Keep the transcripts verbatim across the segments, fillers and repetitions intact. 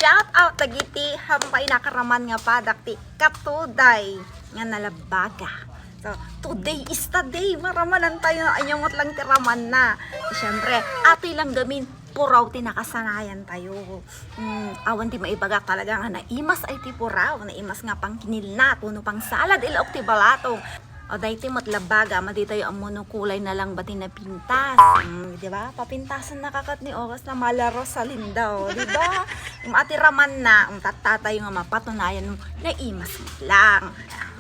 Shout out dagiti hampay nakaraman nga padak ti katuday nga nalabbaga. So, today is the day. Maramanan tayo. Anya met lang ti raman na. Siyempre, atoy lang gamin, puraw ti nakasanayan tayo. Mm, awan ti maibagak talaga nga naimas ay ti puraw, naimas nga pangkinilnat, wenno pangsalad, ilaok ti balatong. O, daytoy met labbaga, madi tayo ammo no kulay na lang ba ti napintas. Mm, di ba? Papintasan na kakat ni oras na mala Rosalinda, o, di ba? Mm, ati raman na, mm, tatta tayo nga mapatunayan mo, naimas met lang.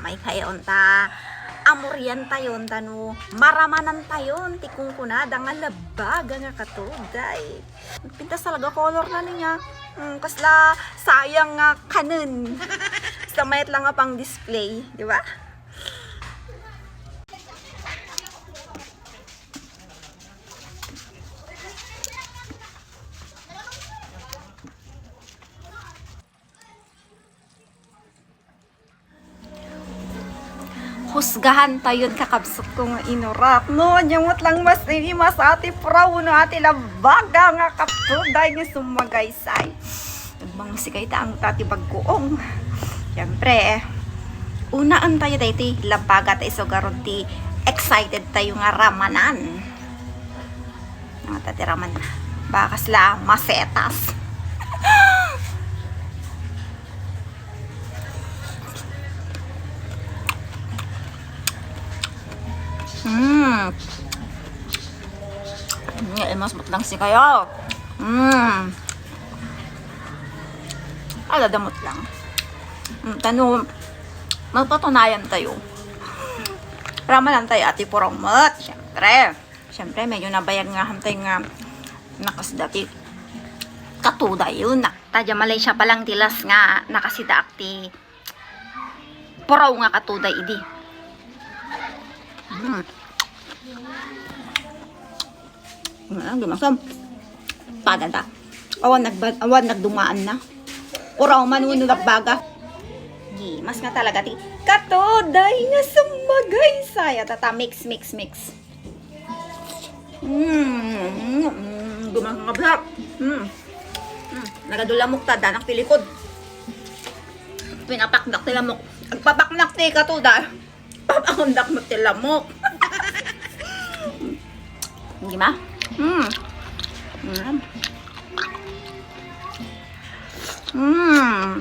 May kayon ta, amurian tayon, ta no, maramanan tayon, ti kunkunada nga labbaga nga katuday. Pintas talaga color na niya. Mm, kasla sayang nga kanen. Basta mayat lang nga pang display, di ba? Husgahan tayon, kakabsat ko nga inurat. No, nyamot lang mas naimas ati puraw, no, ati labbaga nga katuday nga sumagaysay. Nagmangsikay ta ang tati bagkuong. Siyempre, unaan tayo daytoy labbaga ta isu garud ti excited tayo nga ramanan. Ang tati raman na. Bakas la masetas. Mm. Nga, mas matlang si kayo. Mm. Ala, damot lang. Mm, tano, magpatunayan tayo. Ramanan tayo, ati puraw met, syempre. Siyempre, medyo nabayag nga hantay nga nakasida ti katuday yun na. Tadya Malaysia pa lang ti last nga nakasidaak ti puraw nga katuday idi. Hmm. Ano, gumasam. Padan ta. Awan nagba-, awan nagdumaan na. Puraw man uno nagbaga. Gimas nga talaga ti katuday nga sumagaysay. Tata, mix, mix, mix. Mm, mm, mm, gumangablak. Mm. Mm, nagadulamok ta, danak ti likod. Pinapaknak ti lamok. Agpapaknak ti katuda. Papakundak mo ti lamok. Di ba? Mm. Mm. Mm.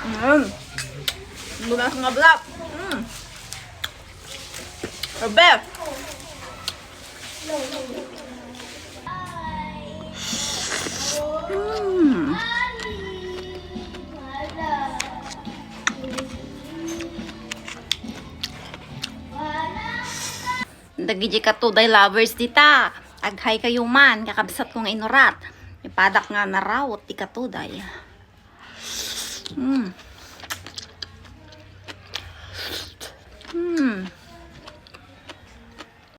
Mm. Gumangablak. Mm. Ebe. Mm. Dagiti katuday lovers dita. Ag-hi kayo man, kakabsat ko nga inurat. Ipadak nga narawot ti katuday. Mm.